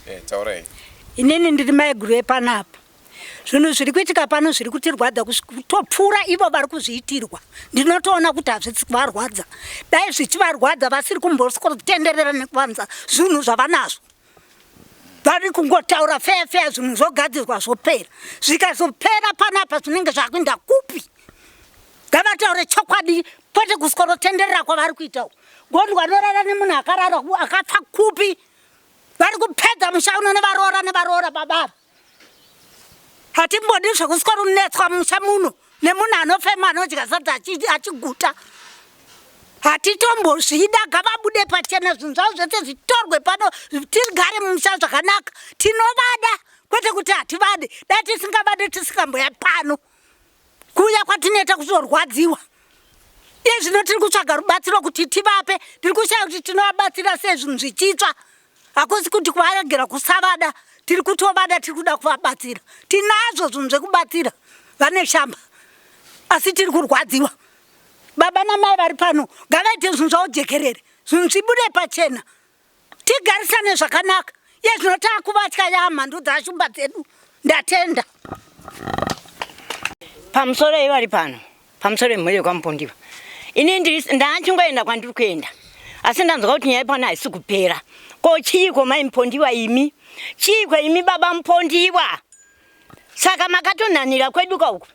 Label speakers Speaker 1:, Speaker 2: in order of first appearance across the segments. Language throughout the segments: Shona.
Speaker 1: Eh, taurai.
Speaker 2: Inini ndiri maiguru epanapa. Zvinhu zviri kuitika pano zviri kutirwadza kutopfuura ivo vari kuzviitirwa. Ndinotoona kuti hazvisi kuvarwadza. Dai zvichivarwadza vasiri kumbosikotenderera nekuvanza zvinhu zvavanazvo. Vari kungotaura feya feya zvinhu zvogadzirwa zvopera. Zvikazopera panapa zvinenge zvakuenda kupi? Ngavataure chokwadi kwete kusworotenderera kwavari kuita uku. Gondwa anorara nemunhu akarara akafa kupi? Vari kupedza musha uno nevaroora nevaroora baba ava. Hatimbodi zvekusweronetswa musha muno nemunhu anofema anodya sadza achiguta. Hatitombozvida, ngavabude pachena zvinhu zvavo zvese zvitorwe pano tigare mumusha zvakanaka. Tinovada kwete kuti hativade, dai tisingavade tisingamboya pano. Kuuya kwatinoita kuzorwadziwa. Iye zvino tiri kutsvaga rubatsiro kuti tivape, tiri kushaya kuti tinovabatsira sei zvinhu zvichitsva. Hakusi kuti kuvaregera kusavada, tiri kutovada, tiri kuda kuvabatsira. Tinazvo zvinhu zvekubatsira vane shamba, asi tiri kurwadziwa. Baba namai vari pano ngavaite zvinhu zvavo jekerere, zvinhu zvibude pachena, tigarisane zvakanaka. Iye zvino taakuvatya yaamhandu dzashumba dzedu. Ndatenda.
Speaker 3: Pamusoro ivari pano pamusoro yemhuri yekwaMupondiwa ini ndachingoenda kwandiri kuenda asi ndanzwa kuti nyaya pano haisi kupera. Ko chiiko mai Mupondiwa imi? Chiiko imi baba Mupondiwa? Saka makatonhanira kwedu ka uku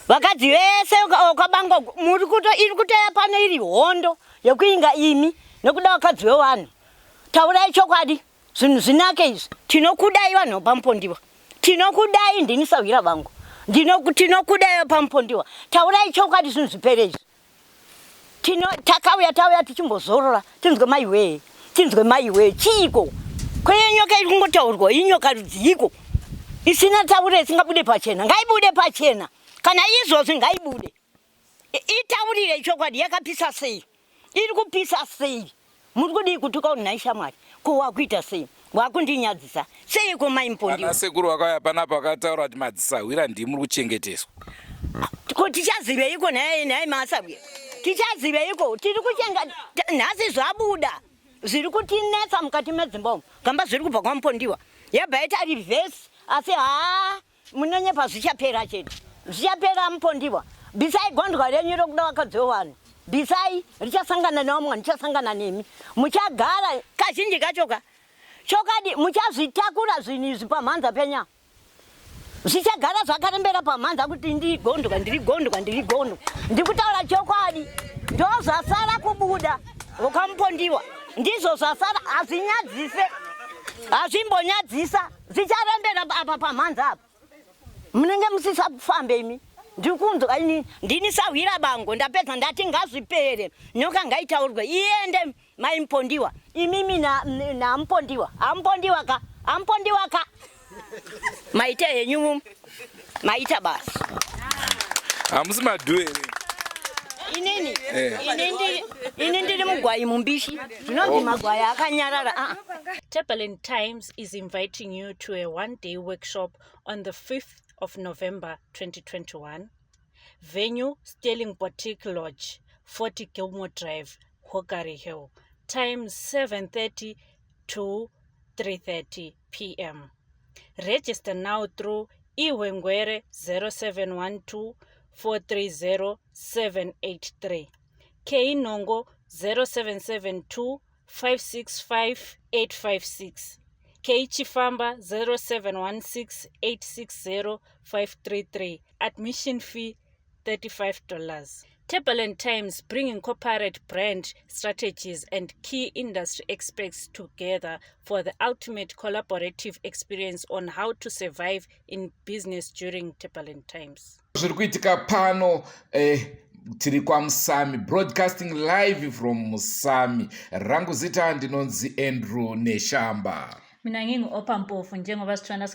Speaker 3: vakadzi vese kwabango muri kuto iri kutoya pano iri hondo yekuinga imi nekuda vakadzi vevanhu. Taurai chokwadi zvinhu zvinake izvi. Tinokudai vanhu vapaMupondiwa. Tinokudai ndini sahwira vangu. Tinokudai vapaMupondiwa. Taurai chokwadi zvinhu zvipere izvi. Tino takauya tauya tichimbozorora tinzwe maiwee tinzwe maiwee chiiko kweye nyoka iri kungotaurwa inyoka rudziiko isina taure isingabude pachena ngaibude pachena kana izvozvi ngaibude itaurire chokwadi yakapisa sei iri kupisa sei muri kudii kutuka kuti nhai shamwari ko wakuita sei wakundinyadzisa seiko mai Mupondiwa
Speaker 1: Ana sekuru vakauya panapa vakataura kuti madzisahwira ndimi muri kuchengeteswa.
Speaker 3: Ko tichaziveiko nhai nhai masahwira tichaziveiko tiri kuchenga nhasi zvabuda zviri kutinetsa mukati medzimba umu gamba zviri kubva kwaMupondiwa yabva yaita reverse asi haa Munonyepa zvichapera chete. Zvichapera Mupondiwa. Bvisai gondwa renyu rokuda vakadzi vevanhu. Bvisai richasangana nevamwe richasangana nemi. Muchagara kazhinji kacho ka. Chokwadi muchazvitakura zvinhu izvi pamhanza penya. Zvichagara zvakarembera pamhanza kuti ndiri gondwa, ndiri gondwa, ndiri gondwa. Ndikutaura chokwadi. Ndozvasara kubuda vokwaMupondiwa. Ndizvo zvasara hazvinyadzise. Hazvimbonyadzisa. Zvicharembera apa pamhanza apa. Munenge musisafambe imi. Ndiri kunzwa ini ndini sahwira bango ndapedza ndati ngazvipere nyoka ngaitaurwe iende mai Mupondiwa imimi naMupondiwa na aMupondiwa ka aMupondiwa ka maita henyu maita basa.
Speaker 1: Hamusi madhu here?
Speaker 3: Inini eh. Ini ndiri mugwayi mumbishi zvinonzi oh. Magwayi akanyarara ah.
Speaker 4: Tableland Times is inviting you to a one-day workshop on the 5th of November 2021. Venue, Sterling Boutique Lodge, 40 Gilmore Drive, Hokari Hill. Time 7:30 to 3:30 p.m. Register now through Ihwengwere 0712 430 783. K Nongo 0772 565 856. K Chifamba 0716 860 533. Admission fee $35. Tableland Times bringing corporate brand strategies and key industry experts together for the ultimate collaborative experience on how to survive in business during Tableland Times.
Speaker 1: Zviri kuitika pano tiri kwaMusami, broadcasting live from Musami. Rangu zita ndinonzi Andrew Neshamba.
Speaker 4: Mina ngingu-Opa Mpofu njengoba sithwana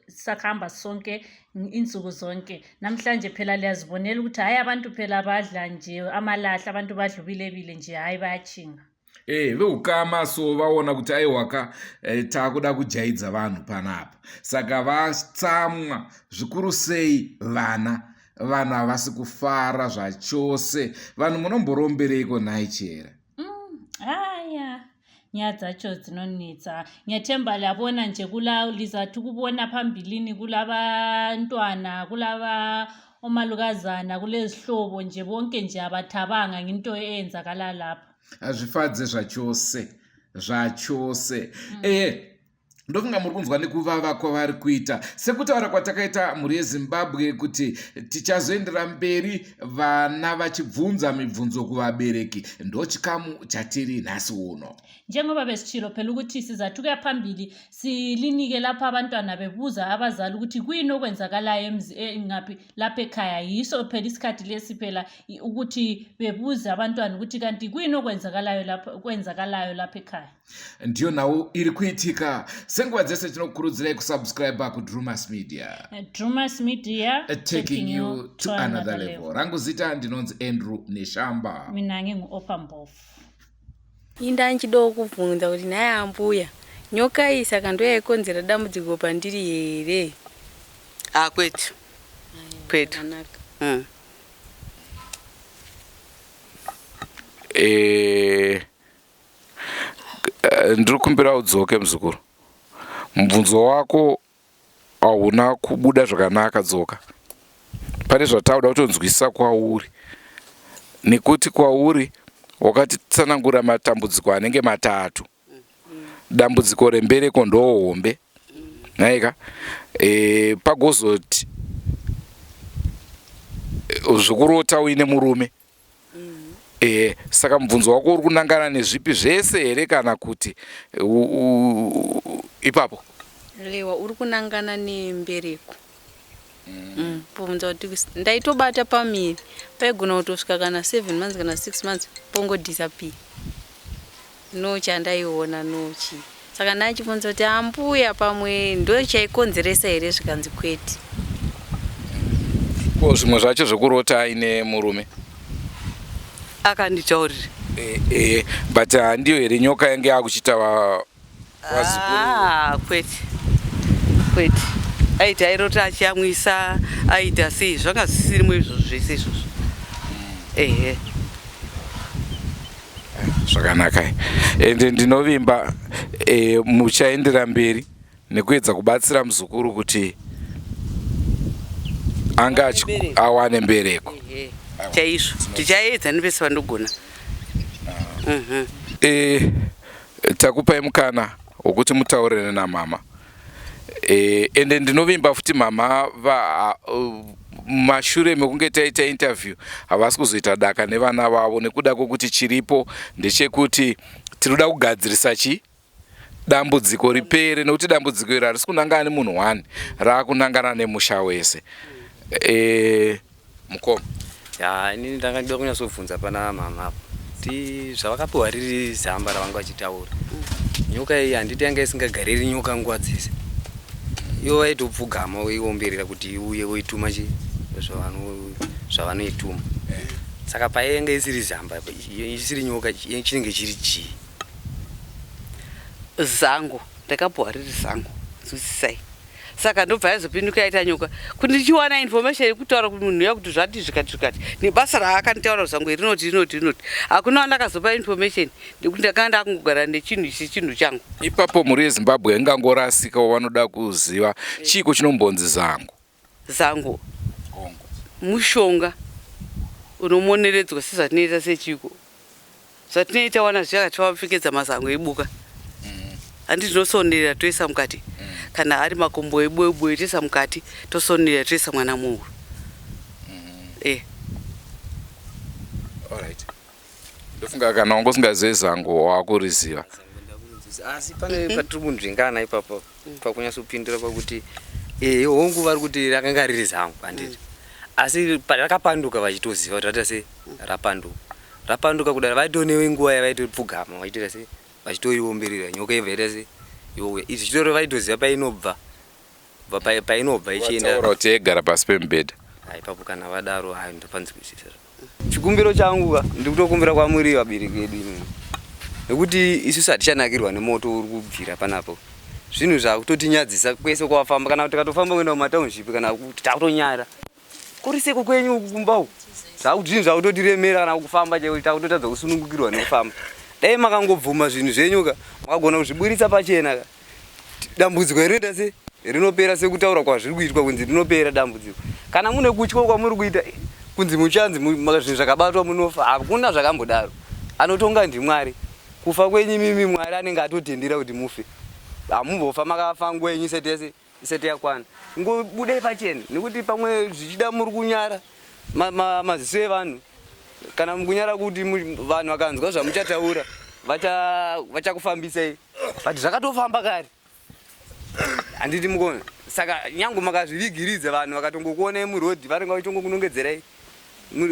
Speaker 4: sakuhamba sonke insuku zonke. Namhlanje phela liyazibonela ukuthi hhayi abantu phela badla nje amalahle, abantu badla ubilebile nje, hhayi bayachinga.
Speaker 1: Veukama so vaona kuti aiwaka taakuda kujaidza vanhu panapa, saka vatsamwa zvikuru sei vana. Vanhu havasi kufara zvachose. Vanhu munomborombereiko nhai chera?
Speaker 4: Haya. Nyaya dzacho dzinonetsa. Ngiyethemba liyabona nje kula lizathi ukubona phambilini kulabantwana kulaba omalukazana kulezihlobo nje bonke nje abathabanga ngento eyenzakala lapha.
Speaker 1: Hazvifadze zvachose zvachose. Eh ndofunga muri kunzwa nekuvava kwavari kuita sekutaura kwatakaita mhuri yezimbabwe kuti tichazoendera mberi vana vachibvunza mibvunzo kuvabereki ndochikamu chatiri nhasi uno.
Speaker 4: Njengoba besitshilo phela ukuthi sizathi ukuya phambili silinike lapho abantwana bebuza abazali ukuthi kuyini okwenzakalayo eh, ngaphi lapha ekhaya. Yiso phela isikhathi lesi phela ukuthi bebuze abantwana ukuthi kanti kuyini okwenzakalayo lapho kwenzakalayo lapha ekhaya.
Speaker 1: Ndiyo nhau iri kuitika senguva dzese tinokukurudzirai kusubscribe kuDrumas Media.
Speaker 4: Drumas Media
Speaker 1: taking you to another level. Rangu zita ndinonzi Andrew Neshamba.
Speaker 4: Mina ngingu-Opa Mpofu.
Speaker 5: Inda ndichidawo kubvunza kuti nhai ambuya, nyoka iyi saka ndoyaikonzera dambudziko pandiri here?
Speaker 6: Ah, kwete. Kwete.
Speaker 5: Zvakanaka.
Speaker 1: Eh, ndiri kumbira udzoke muzukuru. Mubvunzo wako hauna kubuda zvakanaka dzoka. Pane zvatauda kutonzwisisa kwauri. Nekuti kwauri wakatitsanangura matambudziko anenge matatu. Dambudziko rembereko ndohombe. Nhaika? E, pagozoti zvekurota uine murume. E, saka mubvunzo wako uri kunangana nezvipi zvese here kana kuti ipapo?
Speaker 5: Lewa uri kunangana nembereko. Kubvunza kuti ndaitobata pamiri paigona kutosvika kana 7 months kana 6 months pongo disappear. No chandaiona no chii. Saka ndachibvunza kuti ambuya pamwe ndo chaikonzeresa here zvikanzi kwete.
Speaker 1: Ko zvimwe zvacho zvekurota aine murume?
Speaker 6: Akanditaurira.
Speaker 1: E, e, but handiyo here nyoka yange yakuchiita vazukuru?
Speaker 6: Ah, kwete. Kwete. Aiti airota achiyamwisa, aita sei, zvanga zvisirimo izvozvo zvese izvozvo. Ehe.
Speaker 1: Zvakanaka. Ende ndinovimba e, muchaendera mberi nekuedza kubatsira muzukuru kuti anga awane mbereko.
Speaker 6: Chaizvo. Tichaedza nepese pandogona.
Speaker 1: E, takupai mukana wekuti mutaurirane namama. E, ende ndinovimba futi mama va mashure mekunge taita interview havasi kuzoita daka nevana vavo nekuda kwekuti chiripo ndechekuti tinoda kugadzirisa chi dambudziko ripere nekuti dambudziko iri harisi kunangana nemunhu one raakunangana nemusha wese. E, mukoma.
Speaker 7: Ya, inini ndanga ndida kunyatsobvunza pana mama apo kuti zvavakapiwa riri zamba ravanga vachitaura nyoka iyi handiti yanga isingagariri nyoka nguva dzese ivo vaitopfugama voiomberera kuti iuye voituma chi zvavanoituma saka paiyanga isiri zamba isiri nyoka chinenge chiri chii
Speaker 6: Zango ndakapiwa riri zango nzwisisai saka ndobva yazopinduka yaita nyoka kuti ndichiwana information yekutaura kuti munhu uya kuti zvati zvikati zvikati nebasa raakanditaura zango iri rinoti rinoti rinoti hakuna wandakazopa information nekuti ndakanga ndakungogara nechinhu ichi chinhu changu.
Speaker 1: Ipapo mhuri yeZimbabwe ingangorasika vanoda kuziva chiiko chinombonzi zango.
Speaker 6: Zango mushonga unomoneredzwa sezvatinoita sechiko zvatinoita wana zviya tivapfekedza mazango ebuka handi tinosonerera toisa mukati kana ari makumbo ebuebuwe toisa mukati tosonerera toisa mwana muhuro eh.
Speaker 1: Alright. Ndofunga kana wanga usingazive zango wakuriziva.
Speaker 7: Asi pane patiri kunzvengana ipapo pakunyatsopindura pakuti eh hongu vari kuti rakanga riri zango handiti asi rakapanduka vachitoziva kuti raita sei rapanduka rapanduka kudaro vaitonewo nguva yavaitopfugama vachitoita sei vachitoiomberera nyoka ibva yaita sei youya izvi zvichitoro vaitoziva painobva painobva ichienda
Speaker 1: Vataura kuti yaigara pasi pemubhedha.
Speaker 7: Ipapo kana vadaro hayi ndopanzwisisa. Chikumbiro changu ka ndikutokumbira kwamuri vabereki vedu imimi nekuti isusu hatichanakirwa nemoto uri kubvira panapo zvinhu zvakutotinyadzisa kwese kwawafamba kana tikatofamba kuenda kumatownship kana kuti takutonyara kuri seko kwenyu uku kumba uku zvakuti zvinhu zvakutotiremera kana kufamba chaiko takutotadza kusunungukirwa nekufamba. Dai makangobvuma zvinhu zvenyu ka, makagona kuzviburitsa pachena ka, dambudziko rinoita se rinopera sekutaura kwazviri kuitwa kunzi rinopera dambudziko. Kana mune kutya kwamuri kuita kunzi muchanzi zvinhu zvakabatwa munofa, hakuna zvakambodaro. Anotonga ndiMwari. Kufa kwenyu imimi Mwari anenge atotendera kuti mufe. Hamumbofa makafa nguva yenyu isati yase isati yakwana. Ngobudai pachena nekuti pamwe zvichida muri kunyara maziso evanhu kana mukunyara kuti vanhu vakanzwa zvamuchataura vachakufambisai but zvakatofamba kare handiti mukona saka nyange makazvivigiridza vanhu vakatongokuonai murodhi vanenge vachitongokunongedzerai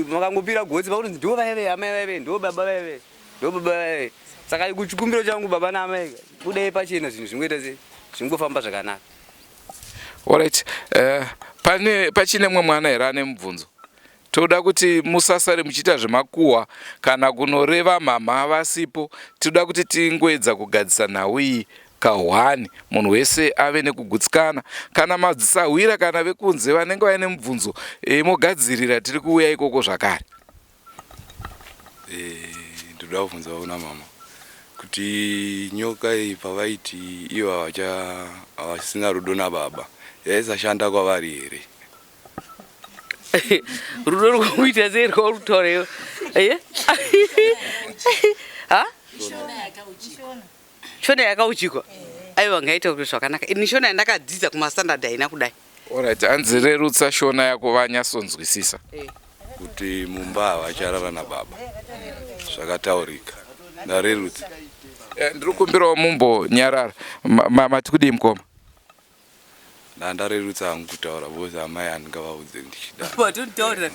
Speaker 7: makangopira gotsi vakutonzi ndivo vaive amai vaive ndivo baba vaive ndivo baba vaive saka chikumbiro changu baba naamai budai pachena zvinhu zvingoita sei zvingofamba zvakanaka
Speaker 1: Alright. Uh, pane pachine mumwe mwana here ane mubvunzo? Toda kuti musasare muchiita zvemakuhwa kana kunoreva mhamha vasipo. Tinoda kuti tingoedza kugadzisa nhau iyi kahwani munhu wese ave nekugutsikana. Kana madzisahwira kana vekunze vanenge vaine mubvunzo e, mogadzirira tiri kuuya ikoko zvakare.
Speaker 8: Eh, ndoda kubvunza kuna mama kuti nyoka iyi pavaiti ivo havasina rudo nababa yaisashanda kwavari here?
Speaker 6: Rudo rwekuita sei rwauri kutaura iwe? Eh? Ha? Shona yakauchikwa. Aiwa ngaita kuti zvakanaka. Ini shona yandakadzidza kumastandard haina kudai.
Speaker 1: Alright, hanzi rerutsa shona yako vanyasonzwisisa.
Speaker 6: Eh.
Speaker 8: Kuti mumba havacharara nababa. Zvakataurika. Ndarerutsa.
Speaker 1: Eh, ndiri kukumbirawo mumbonyarara. Mati kudii mukoma?
Speaker 8: Ndandarerutsa hangu kutaura because amai handingavaudze ndichida.
Speaker 6: Watonditaurira.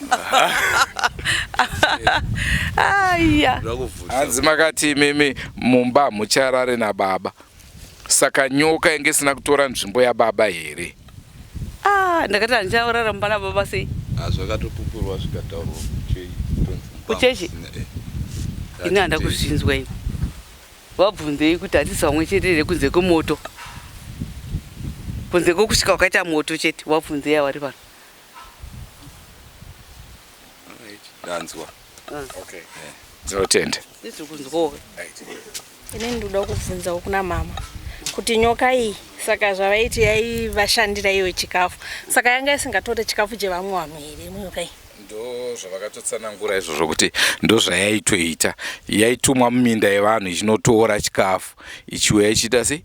Speaker 6: Aya.
Speaker 1: Hanzi makati imimi mumba hamucharare nababa. Saka nyoka yange isina kutora nzvimbo yababa here?
Speaker 6: Ah, ndakati handichaurara mumba nababa sei?
Speaker 8: Ah, zvakatopupurwa zvikataurwa kuchechi.
Speaker 6: Kuchechi?
Speaker 8: Eh.
Speaker 6: Ini handa kuzvinzwa ini. Vabvunzei kuti hatisi vamwe chete here kunze kwemoto. Kunze kwekusvika kwakaita moto chete, vabvunzei avari pano.
Speaker 8: Ndanzwa.
Speaker 1: Okay. Ndinotenda.
Speaker 6: Ndizvo kunzwawo.
Speaker 9: Ini ndinoda kubvunzawo kuna mama kuti nyoka iyi saka zvavaiti yaivashandira iyo chikafu saka yanga isingatore chikafu chevamwe vanhu here nyoka iyi?
Speaker 1: Ndo zvavakatotsanangura izvozvo kuti ndozvayaitoita. Yaitumwa muminda yevanhu ichinotora chikafu ichiuya ichiita sei?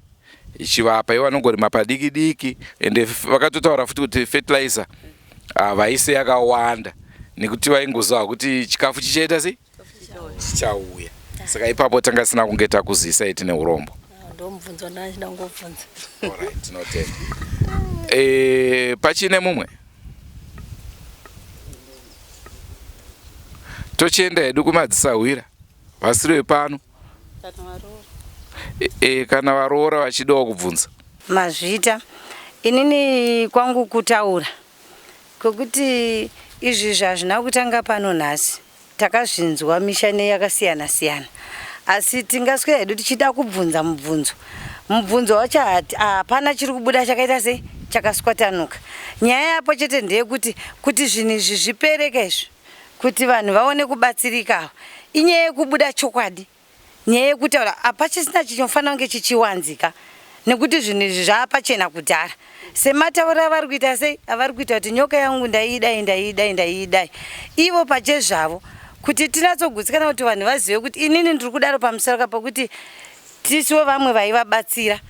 Speaker 1: Ichivapa. Ivo vanongorima padiki diki ende vakatotaura futi kuti fertilizer havaise yakawanda nekuti vaingoziva kuti chikafu chichaita sei? Chichauya. Saka ipapo tanga tisina kunge takuzisai tine urombo.
Speaker 9: Ndomubvunzo wandanga ndichida kungobvunza.
Speaker 1: Alright, tinotenda. Eh, pachine mumwe? Tochienda hedu kumadzisahwira vasiri vepano. E, e, kana varoora vachidawo kubvunza.
Speaker 10: Mazvita. Inini kwangu kutaura kwekuti izvi zvazvina kutanga pano nhasi. Takazvinzwa misha yakasiyana siyana asi tingaswera hedu tichida kubvunza mubvunzo. Mubvunzo wacho hapana chiri kubuda chakaita sei chakaswatanuka. Nyaya yapo chete ndeyekuti kuti zvinhu izvi zvipereke izvi kuti vanhu vaone kubatsirika ava inyaya yekubuda chokwadi. Nyaya yekutaura hapachisina chinofanira kunge chichiwanzika nekuti zvinhu izvi zvaapachena kudhara. Sematauriro avari kuita sei avari kuita kuti nyoka yangu ndaiidai ndaiidai ndaiidai ivo pachezvavo kuti tinatsogutsikana kuti vanhu vazive kuti inini ndiri kudaro pamusoro pokuti tisiwo vamwe vaivabatsira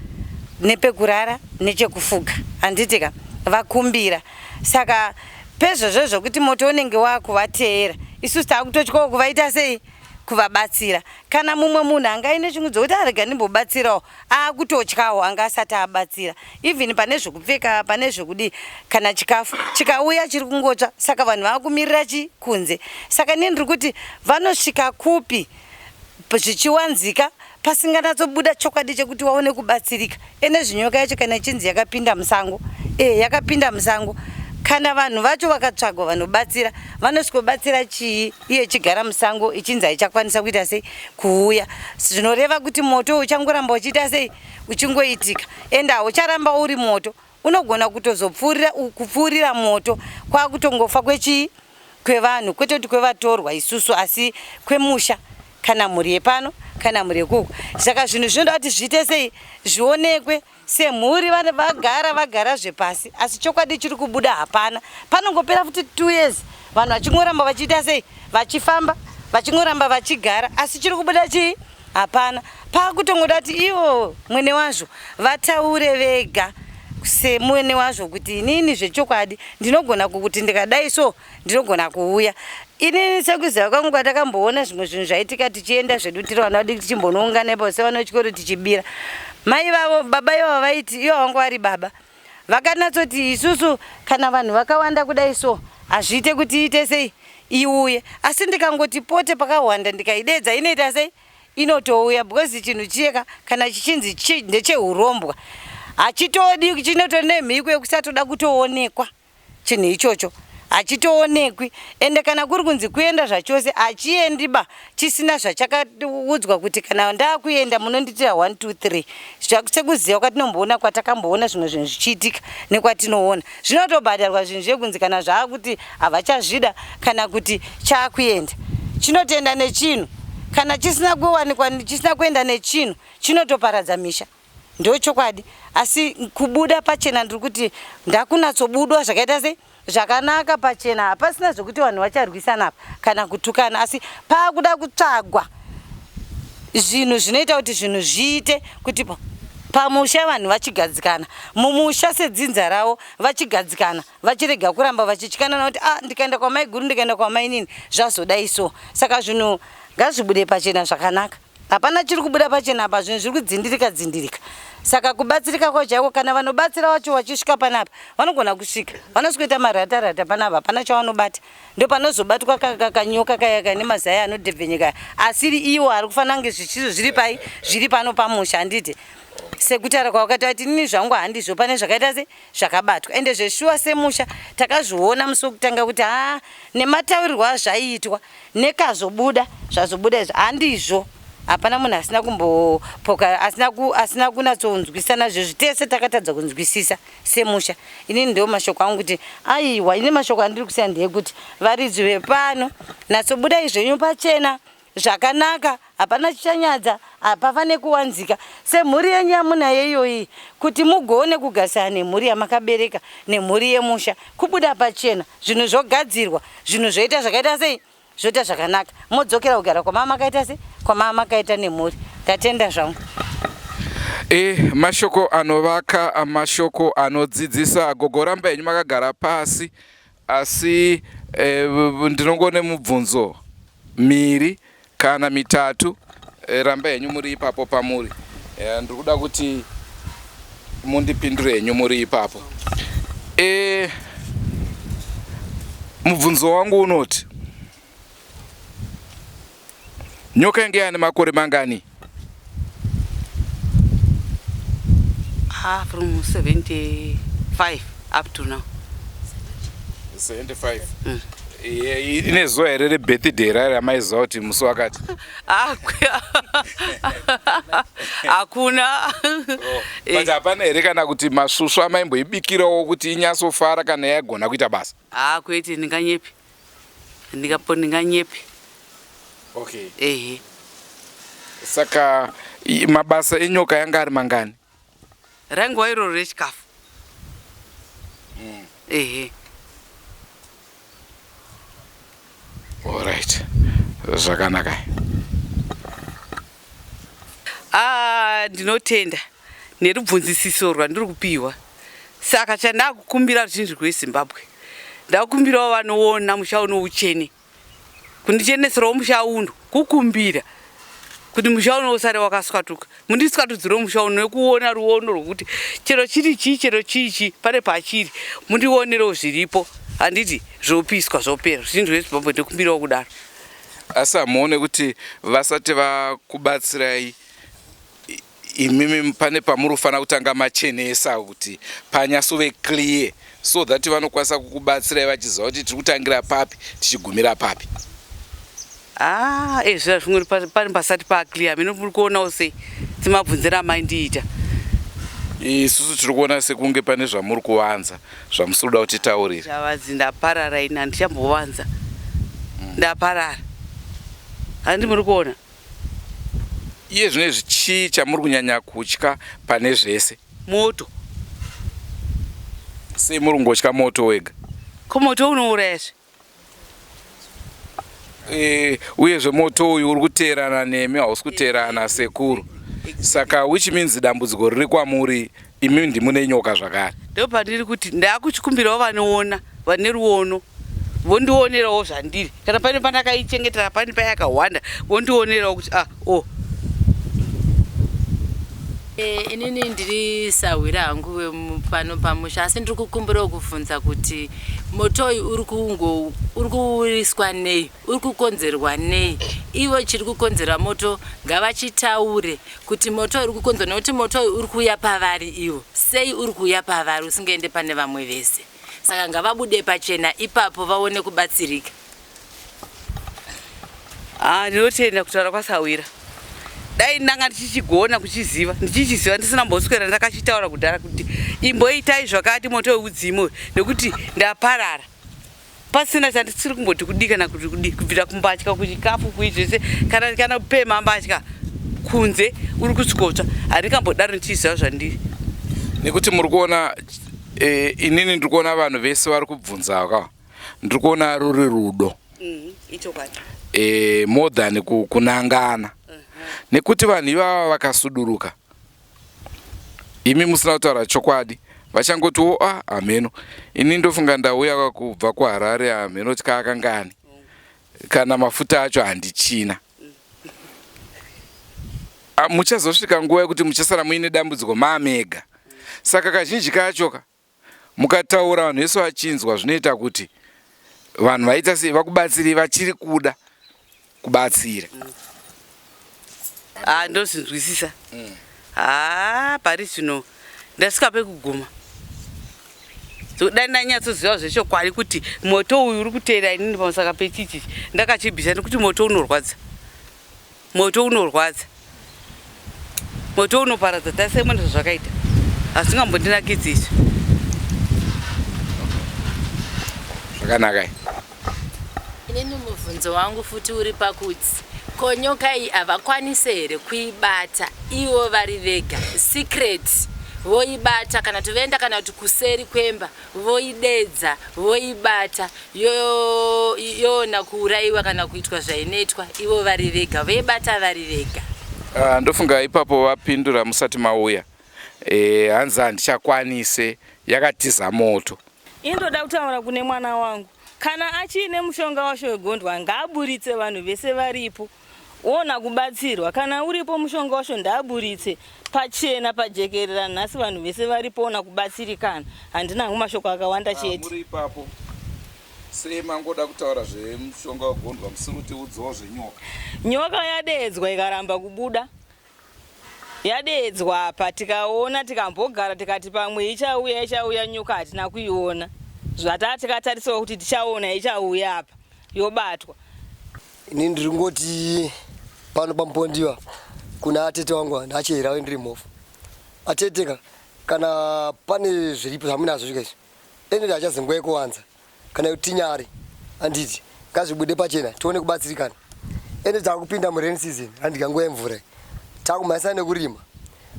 Speaker 10: nepekurara nechekufuga handitika vakumbira saka pezvozvo zvokuti moto unenge wakuvateera isusu takutotyawo kuvaita sei kuvabatsira. Kana mumwe munhu anga aine shungu dzokuti arega ndimbobatsirawo akutotyawo anga asati abatsira even pane zvekupfeka pane zvekudii kana chikafu chikauya chiri kungotsva saka vanhu vakumirira chi kunze saka ini ndiri kuti vanosvika kupi zvichiwanzika pasinganatsobuda chokwadi chekuti waone kubatsirika ene zvinyoka yacho kana ichinzi yakapinda musango e yakapinda musango kana vanhu vacho vakatsvagwa vanobatsira vanosvikobatsira chii iye ichigara musango ichinzi haichakwanisa kuita sei kuuya zvinoreva kuti moto uchangoramba uchiita sei uchingoitika ende haucharamba uri moto unogona kutozopfuurira kupfuurira moto kwakutongofa kwechii kwevanhu kwete kuti kwevatorwa isusu asi kwemusha kana mhuri yepano kana mhuri yekuku. Saka zvinhu zvinoda kuti zviite sei zvionekwe semhuri vagara vagara zvepasi asi chokwadi chiri kubuda hapana. Panongopera futi 2 years vanhu vachingoramba vachiita sei vachifamba vachingoramba vachigara asi chiri kubuda chii hapana. Pakutongoda kuti ivo mwene wazvo vataure vega semwene wazvo kuti inini zvechokwadi ndinogona kuti ndikadai so ndinogona kuuya ini sekuziva kwangu kwatakamboona zvimwe zvinhu zvaitika tichienda zvedu tiri vana vadiki tichimbonoungana ipapo sevana vechikoro tichibira mai vavo baba ivavo vaiti ivo vangu vari baba vakanatsoti isusu kana vanhu vakawanda kudai so hazviite kuti iite sei iuye asi ndikangoti pote pakahwanda ndikaideedza inoita sei inotouya because chinhu chiyeka kana chichinzi chi ndechehurombwa hachitodi chinotori nemhiko yekusatoda kutoonekwa chinhu ichocho hachitoonekwi ende kana kuri kunzi kuenda zvachose hachiendi ba chisina zvachakaudzwa kuti kana ndakuenda munondiitira 1 2 3 sekuziva kwatinomboona kwatakamboona zvimwe zvinhu zvichiitika nekwatinoona zvinotobhadharwa zvinhu zvekunzi kana zvaakuti havachazvida kana kuti chaakuenda chinotoenda nechinhu kana chisina kuwanikwa chisina kuenda nechinhu chinotoparadza misha Ndochokwadi asi kubuda pachena ndiri kuti ndakunatsobudwa zvakaita sei zvakanaka pachena hapasina zvekuti vanhu vacharwisana apa kana kutukana asi paakuda kutsvagwa zvinhu zvinoita kuti zvinhu zviite kuti pamusha vanhu vachigadzikana mumusha sedzinza ravo vachigadzikana vachirega kuramba vachityanana kuti ah ndikaenda kwamaiguru ndikaenda kwamainini zvazodai so saka zvinhu ngazvibude pachena zvakanaka Hapana chiri kubuda pachena apa, zvinhu zviri kudzindirika dzindirika. Saka kubatsirika kwacho chaiko kana vanobatsira vacho vachisvika panapa vanogona kusvika vanosweta marata rata panapa hapana chavanobata ndopanozobatwa kanyoka kaya kane mazai anodhebvenyeka asiri iwo ari kufanira kunge zvichizvo zviri pai zviri pano pamusha handiti sekutaura kwavakaita kuti inini zvangu handizvo pane zvakaita se zvakabatwa ende zveshuwa semusha takazviona musi wekutanga kuti haa nemataurirwo azvaiitwa nekazobuda zvazobuda izvi handizvo hapana munhu asina kumbopoka asina, ku, asina kunatsonzwisana zvezvi tese takatadza kunzwisisa semusha inini ndiwo mashoko angu kuti aiwa ini mashoko andiri kusiya ndeyekuti varidzi vepano natsobudai zvenyu pachena zvakanaka hapana chichanyadza hapafane kuwanzika semhuri yenyu yamunayo iyoyi kuti mugone kugarisana nemhuri yamakabereka nemhuri yemusha kubuda pachena zvinhu zvogadzirwa zvinhu zvoita zvakaita sei zvoita zvakanaka modzokera kugara kwamava makaita sei kwamava makaita nemhuri ndatenda zvangu
Speaker 1: E, mashoko anovaka mashoko anodzidzisa gogo ramba henyu makagara pasi asi e, ndinongone mubvunzo miri kana mitatu eh, ramba henyu muri ipapo pamuri eh, ndiri kuda kuti mundipindure henyu muri ipapo e, mubvunzo wangu unoti nyoka inge yane makore mangani
Speaker 6: ah, from 75 up to now
Speaker 1: 75 mm. Ine zuva here rebirthday rayo ramaiziva kuti musi wakati?
Speaker 6: Ah, hakuna.
Speaker 1: Oh, but hapana here kana kuti masvusvu amaimboibikirawo kuti inyatsofara kana yaigona kuita basa?
Speaker 6: Ah, kwete ndinganyepi. Ndingapo ndinganyepi.
Speaker 1: Okay.
Speaker 6: Ehe.
Speaker 1: Saka mabasa enyoka yanga ari mangani?
Speaker 6: Raingova iroro rechikafu. Ehe.
Speaker 1: Alright. Zvakanaka.
Speaker 6: Ah, ndinotenda nerubvunzisiso rwandiri kupiwa. Saka chandakukumbira ruzhinji rweZimbabwe, ndakukumbirawo vanoona musha uno uchene. Kundicheneserawo musha uno kukumbira kuti musha uno usare wakaswatuka mundiswatudzirewo musha uno nekuona ruono rwekuti chero chiri chii chero chii chii pane pachiri mundionerewo zviripo handiti zvopiswa zvopera zvinhu zvezimbabwe ndikumbirawo kudaro
Speaker 1: asi hamuone kuti vasati vakubatsirai Imimi pane pamuri kufanira kutanga machenesa kuti panyasove clear so that vanokwanisa kukubatsirai vachiziva kuti tiri kutangira papi tichigumira papi.
Speaker 6: Ah, eh, zvira zvimwe pane pasati paclear mino muri kuonawo sei semabvunziro amaindiita.
Speaker 1: Isusu tiri kuona sekunge pane zvamuri kuvanza zvamusiri kuda kutitaurira.
Speaker 6: Chavadzi ndaparara ini handichambovanza. Ndaparara. Handi muri kuona?
Speaker 1: Iye zvino izvi chii chamuri kunyanya kutya pane zvese?
Speaker 6: Moto.
Speaker 1: Sei muri kungotya moto wega?
Speaker 6: Ko moto unourayazve?
Speaker 1: E, uyezve moto uyu uri kuteerana nemi hausi kuteerana sekuru. Saka which means dambudziko riri kwamuri imi ndimune nyoka zvakare.
Speaker 6: Ndopandiri kuti ndakuchikumbirawo vanoona vane ruono vondionerawo zvandiri kana pane pandakaichengetera pane payakahwanda vondionerawo kuti ah oh
Speaker 11: Eh, inini ndiri sahwira hangu pano pamusha asi ndiri kukumbirawo kubvunza kuti moto uyu uri kungo uri kuuriswa nei uri kukonzerwa nei ivo chiri kukonzera moto ngavachitaure kuti moto uri kukonzerwa nekuti moto uyu uri kuuya pavari ivo sei uri kuuya pavari usingaende pane vamwe vese saka ngavabude pachena ipapo vaone kubatsirika
Speaker 6: Ah, ndinotenda kutaura kwasahwira dai ndanga ndichichigona kuchiziva ndichichiziva ndisina mboswera ndakachitaura kudhara kuti imboitai zvakati moto weudzimu nekuti ndaparara pasina chandisiri kumboti kudii kana kuti kudii kubvira kumbatya kuchikafu kui zvese kana kana kupema mbatya kunze uri kusvikotsva handingambodaro ndichiziva zvandiri
Speaker 1: nekuti muri kuona e, inini ndiri kuona vanhu vese vari kubvunza ka ndiri kuona ruri rudo
Speaker 6: mm, ichokwadi
Speaker 1: e, more than kunangana uh mhm. -huh. nekuti vanhu ivava vakasuduruka imi musina kutaura chokwadi vachangoti wo ah hameno ini ndofunga ndauya kubva kuharare hameno kuti kaakangani kana mafuta acho handichina ah, muchazosvika nguva yekuti muchasara muine dambudziko maamega saka kazhinji kachoka mukataura vanhu vese vachinzwa zvinoita kuti vanhu vaita sei vakubatsirei vachiri kuda kubatsira
Speaker 6: ah ndozvinzwisisa mm. ah pari zvino ndasvika pekuguma dai ndanyatsoziva zvechokwadi kuti moto uyu uri kuteera inini pamusaka pechichi ndakachibvisa nekuti moto unorwadza Moto unorwadza, moto unoparadza. Tarisai muone zvazvakaita, hazvingambondinakidzi izvi.
Speaker 1: Zvakanaka.
Speaker 11: Inini mubvunzo wangu futi uri pakuti ko nyoka iyi havakwanise here kuibata ivo vari vega secret voibata kana kuti voenda kana kuti kuseri kwemba voidedza voibata yoona kuurayiwa kana kuitwa zvainoitwa ivo vari vega voibata vari vega.
Speaker 1: Ah, ndofunga ipapo vapindura musati mauya e, hanzi handichakwanise yakatiza moto.
Speaker 12: Indoda kutaura kune mwana wangu kana achiine mushonga wacho wegondwa ngaaburitse vanhu vese varipo Wona kubatsirwa kana uripo mushonga wacho ndaaburitse pachena pajekerera nhasi vanhu vese varipo wona kubatsirikana handina hangu mashoko akawanda ah, chete.
Speaker 1: Muri ipapo sei mangoda kutaura zvemushonga wegondwa musiri kutiudzawo zvenyoka?
Speaker 12: Nyoka yadeedzwa ikaramba kubuda Yadeedzwa apa tikaona tikambogara tikati pamwe ichauya ichauya nyoka hatina kuiona zvataa tikatarisawo kuti tichaona ichauya apa yobatwa.
Speaker 13: Ini ndiri kungoti pano paMupondiwa kuna atete wangu ndachera ndiri mhofu. Atete ka kana pane zviripo zvamunazvo zvika izvi ende hachazi nguva yekuwanza kana kuti tinyare handiti ngazvibude pachena tione kubatsirikana ende takupinda murain season handika nguva yemvura takumhanyisana nekurima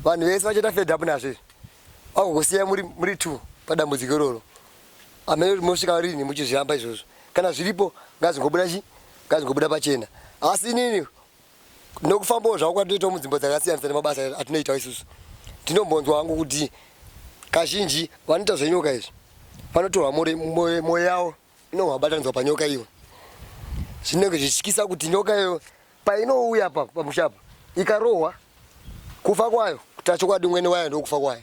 Speaker 13: vanhu vese vachaita fed up nazvo izvi vagokusiya muri, muri two padambudziko iroro Hameno kuti mosvika rini muchizviramba izvozvo. Kana zviripo ngazvingobuda chi ngazvingobuda pachena. Asi inini nokufambawo zvako kwatinoitawo mudzimbo dzakasiyana siyana mabasa atinoitawo isusu ndinombonzwa hangu kuti kazhinji vanoita zvenyoka izvi vanotorwa mwoyo yavo inobva vabatanidzwa panyoka iyo zvinenge zvichityisa kuti nyoka iyo Painouya apa pamusha apa ikarohwa kufa kwayo kuta chokwadi mwene wayo ndokufa kwayo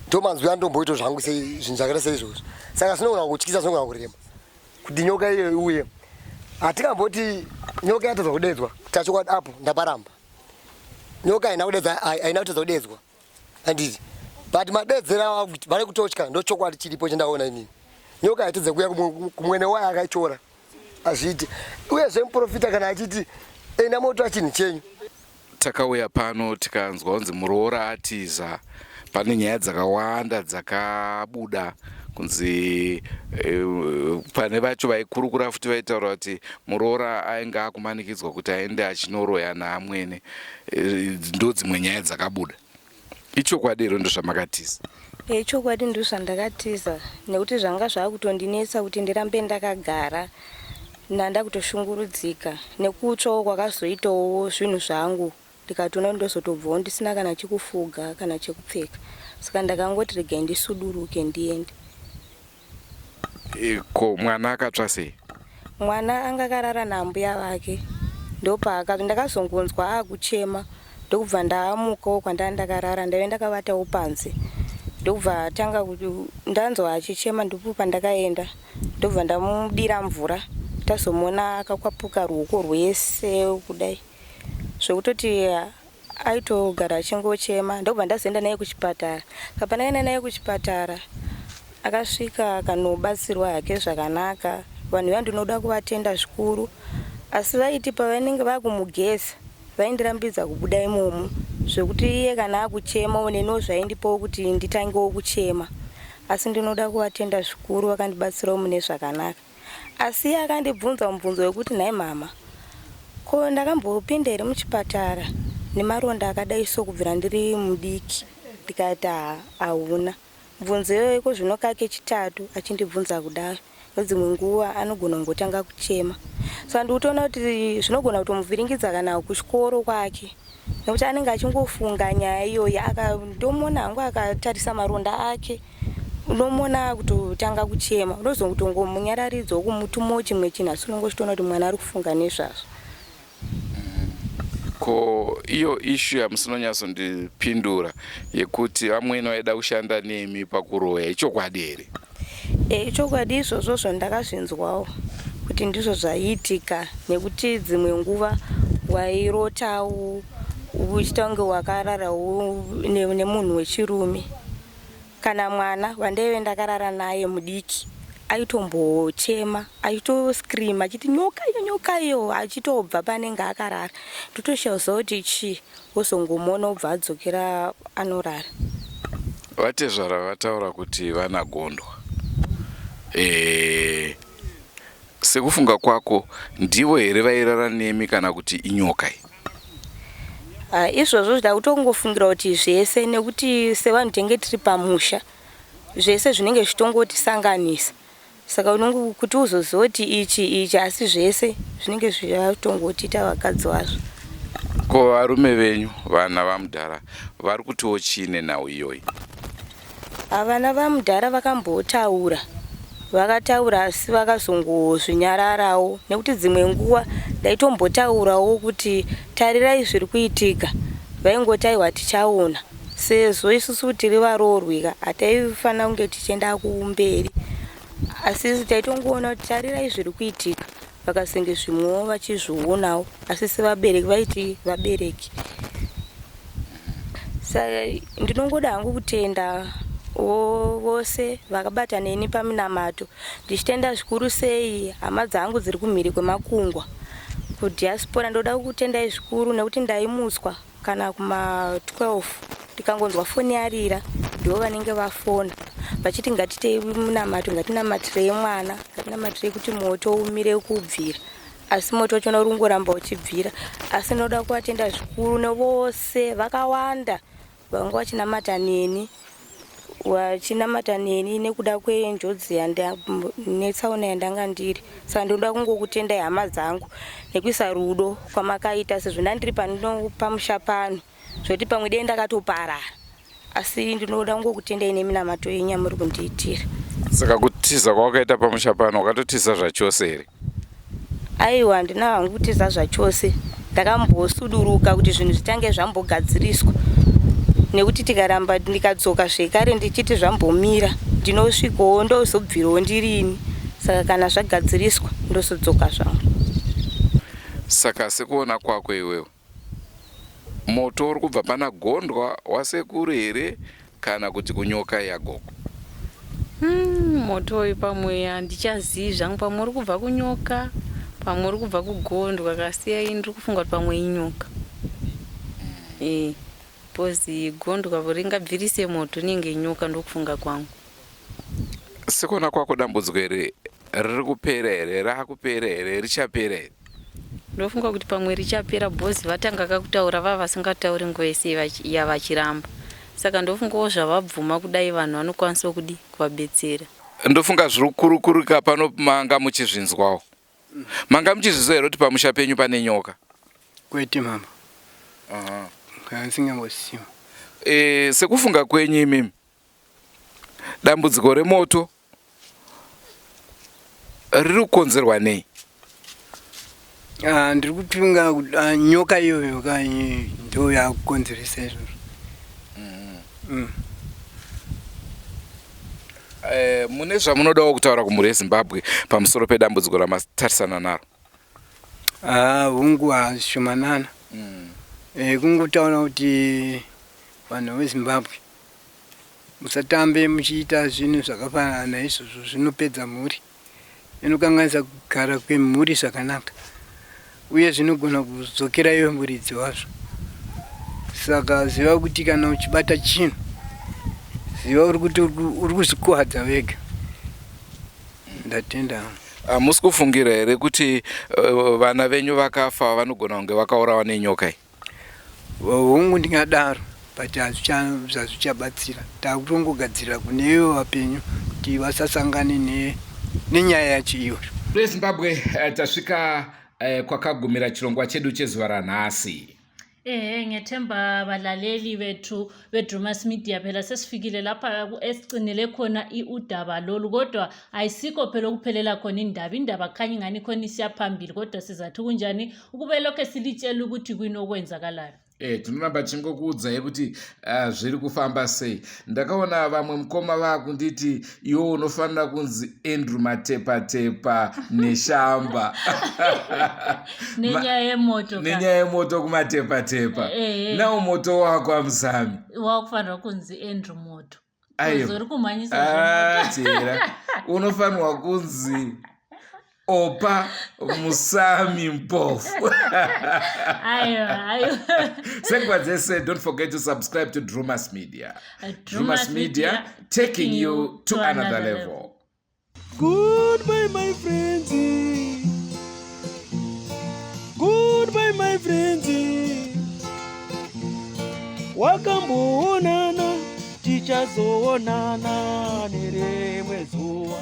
Speaker 13: ndomanzwi andomboita zvangu sei zvinhu zvakaita seizvozvo saka zvinogona kutyisa zvinogona kurema kuti nyoka iyo iuye hatingamboti nyoka yatadza kudedzwa kuta chokwadi apo ndaparamba nyoka haina kudedza haina kutadza kudedzwa handiti but madedzera vari kutotya ndochokwadi chiripo chandaona inini nyoka haitadze kuuya kumwene wayo akaitora Hazviiti. Uyezve muprofita kana achiti enda motora chinhu chenyu.
Speaker 1: Takauya pano tikanzwa kunzi muroora atiza. Pane nyaya dzakawanda dzakabuda kunzi e, pane vacho vaikurukura futi vaitaura kuti muroora ainge akumanikidzwa kuti aende achinoroya naamwene. E, ndo dzimwe nyaya dzakabuda. Ichokwadi here ndozvamakatiza?
Speaker 14: Ichokwadi ndozvandakatiza nekuti zvanga zvakutondinetsa kuti ndirambe ndakagara ndandakutoshungurudzika nekutsvawo kwakazoitawo zvinhu zvangu ndikatoona kuti ndozotobvawo ndisina kana chekufuga kana chekupfeka saka ndakangoti regai ndisuduruke ndiende.
Speaker 1: E, ko mwana akatsva sei?
Speaker 14: Mwana anga akarara naambuya vake ndopaaka ndakazongonzwa akuchema ndokubva ndaamukawo kwandanga ndakarara ndaive ndakavatawo panze ndokubva atanga ndanzwa achichema ndipo pandakaenda ndobva ndamudira mvura tazomuona akakwapuka ruoko rwese kudai zvekutoti aitogara achingochema ndokubva ndazoenda naye kuchipatara saka pandakaenda naye kuchipatara akasvika akanobatsirwa hake zvakanaka vanhu vaya ndinoda kuvatenda zvikuru asi vaiti pavanenge vakumugeza vaindirambidza kubuda imomo zvekuti iye kana akuchemawo neniwo zvaindipawo kuti nditangewo kuchema asi ndinoda kuvatenda zvikuru vakandibatsirawo mune zvakanaka Asi iye akandibvunza mubvunzo wekuti nhai mhamha ko ndakambopinda here muchipatara nemaronda akadai so kubvira ndiri mudiki ndikati hauna. Mubvunzo iyoyo iko zvino kake chitatu achindibvunza kudaro nedzimwe nguva anogona kungotanga kuchema saka ndikutoona kuti zvinogona kutomuvhiringidza kana kuchikoro kwake nekuti anenge achingofunga nyaya iyoyi ndomuona hangu akatarisa maronda ake unomuona akutotanga kuchema unozotongomunyararidzawo kumutumawo chimwe chinhu asi unonge uchitoona kuti mwana ari kufunga nezvazvo
Speaker 1: ko iyo ishu yamusinonyatsondipindura yekuti vamwene vaida kushanda nemi pakuroya ichokwadi here
Speaker 14: e, ichokwadi izvozvozvo ndakazvinzwawo kuti ndizvo zvaiitika nekuti dzimwe nguva wairotawo uchiita kunge wakararawo nemunhu wechirume Kana mwana wandaive ndakarara naye mudiki aitombochema achitoscream achiti nyoka iyo nyoka iyo achitobva panenge akarara ndotoshaya kuti chii wozongomuona obva adzokera anorara.
Speaker 1: Vatezvara vataura kuti vana gondwa e, Sekufunga kwako ndivo here vairara nemi kana kuti inyoka iyi?
Speaker 14: Ah, izvozvo ndakutongofungira kuti zvese nekuti sevanhu tenge tiri pamusha zvese zvinenge zvichitongotisanganisa saka unongo kuti uzoziva kuti ichi ichi asi zvese zvinenge zvatongotiita vakadzi vazvo.
Speaker 1: Ko varume venyu vana vamudhara vari kutiwo chii nenhau iyoyi?
Speaker 14: Vana vamudhara vakambotaura vakataura asi vakazongozvinyararawo nekuti dzimwe nguva ndaitombotaurawo kuti tarirai zviri kuitika vaingoti aiwa tichaona sezvo isusu tiri varoorwika hataifanira kunge tichienda kumberi asi isu taitongoona kuti tarirai zviri kuitika vakazenge zvimwewo vachizvionawo asi sevabereki vaiti vabereki saka ndinongoda hangu kutenda vose vakabata neni paminamato ndichitenda zvikuru sei hama dzangu dziri kumhiri kwemakungwa kudiaspora ndoda kukutendai zvikuru nekuti ndaimutswa kana kuma 12 ndikangonzwa foni yarira ndivo vanenge vafona vachiti ngatitei munamato ngatinamatirei mwana ngatinamatirei kuti moto umire kubvira asi moto wachona uri kungoramba uchibvira asi ndinoda kuvatenda zvikuru nevose vakawanda vanga vachinamata neni vachinamata neni nekuda kwenjodzi netsaona yandanga ndiri saka ndinoda kungokutendai hama dzangu nekuisa rudo kwamakaita sezvo ndandiri pano pamusha pano zvekuti pamwe dei ndakatoparara asi ndinoda kungokutendai neminamato yenyu yamuri kundiitira
Speaker 1: saka kutiza kwawakaita pamusha pano wakatotiza zvachose here
Speaker 14: Aiwa handina hangu kutiza zvachose ndakambosuduruka kuti zvinhu zvitange zvambogadziriswa nekuti tikaramba ndikadzoka zvekare ndichiti zvambomira ndinosvikawo ndozobvirawo ndirini saka kana zvagadziriswa ndozodzoka zvangu.
Speaker 1: Saka sekuona kwako iwewe Moto uri kubva pana gondwa wasekuru here kana kuti kunyoka yagogo?
Speaker 5: Hmm, moto uyu pamwe handichazivi zvangu pamwe uri kubva kunyoka pamwe uri kubva kugondwa kasi ai ndiri kufunga kuti pamwe inyoka e. Because gondwa ringabvirise moto rinenge nyoka ndokufunga kwangu.
Speaker 1: Sekuona kwako dambudziko iri riri kupera here, raakupera here, richapera here?
Speaker 5: Ndofunga kuti pamwe richapera because vatanga kakutaura vava vasingatauri nguva yese yavachiramba. Saka ndofungawo zvavabvuma kudai vanhu vanokwanisawo kudi kuvabetsera.
Speaker 1: Ndofunga zviri kukurukurika pano manga muchizvinzwawo. Manga muchizviziva here kuti pamusha penyu pane nyoka?
Speaker 15: Kwete mama. Handisingambosiwa.
Speaker 1: E, sekufunga kwenyu imimi dambudziko remoto riri kukonzerwa nei?
Speaker 15: Ah, ndiri kufunga ah, nyoka iyoyo ka ndo yakukonzeresa izvozvo. Mm.
Speaker 1: Eh, mune zvamunodawo kutaura kumhuri yeZimbabwe pamusoro pedambudziko ramatarisana naro?
Speaker 15: Ah, hungu hazvishomanana. Eh, kungotaura kuti vanhu veZimbabwe musatambe muchiita zvinhu zvakafanana naizvozvo zvinopedza mhuri. Inokanganisa kugara kwemhuri zvakanaka uye zvinogona kudzokera iwe muridzi wazvo. Saka ziva kuti kana uchibata chinhu ziva uri kuti uri kuzvikuwadza wega. Ndatenda.
Speaker 1: Hamusi kufungira here kuti eh, vana venyu vakafa vanogona kunge vakaurawa nenyoka iyi?
Speaker 15: Hongu ndingadaro but hazvichabatsira takutongogadzirira kune ivo vapenyu kuti vasasangane nenyaya yacho iyoyo.
Speaker 1: Rezimbabwe eh, tasvika eh, kwakagumira chirongwa chedu chezuva ranhasi.
Speaker 4: Ehe ngethemba balaleli bethu beDrumas Media phela sesifikile lapha esicinele khona udaba lolu kodwa ayisikho phela okuphelela khona indaba indaba khanya ingani khona isiyaphambili kodwa sizathi kunjani ukube lokhe silitshela ukuthi kuyini okwenzakalayo.
Speaker 1: Eh, tinoramba tichingokuudzai kuti uh, zviri kufamba sei. Ndakaona vamwe mukoma vakunditi iwe unofanira kunzi Andrew Matepatepa neshamba
Speaker 4: nenyaya yemoto
Speaker 1: nenyaya yemoto kumatepatepa eh, eh. Nawo moto wako amusami
Speaker 4: wakufanira kunzi Andrew Moto.
Speaker 1: Aiwa
Speaker 4: kumhanyisa
Speaker 1: ah, chera unofanirwa kunzi Opa Musami Mpofu.
Speaker 4: Aiwa aiwa.
Speaker 1: Senguva dzese, don't forget to subscribe to Drumas Media. Drumas Media, taking you to another level.
Speaker 16: Goodbye, my friends. Goodbye, my friends. Wakamboonana, tichazoonana nerimwe zuva,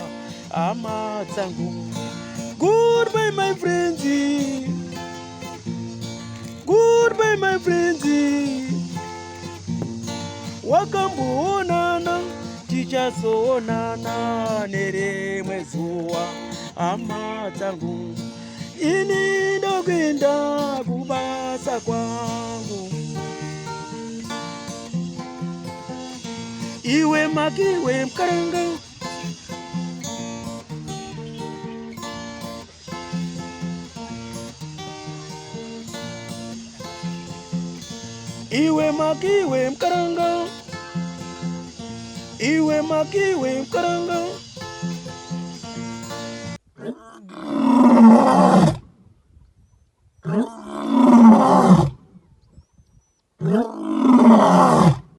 Speaker 16: hama dzangu. Goodbye, my friends. Goodbye, my friends. Wakamboonana, tichazoonana nerimwe zuva, hama dzangu. Ini ndokuenda kubasa kwangu. Iwe makiwe mkaranga. Iwe makiwe mkaranga. Iwe makiwe mkaranga.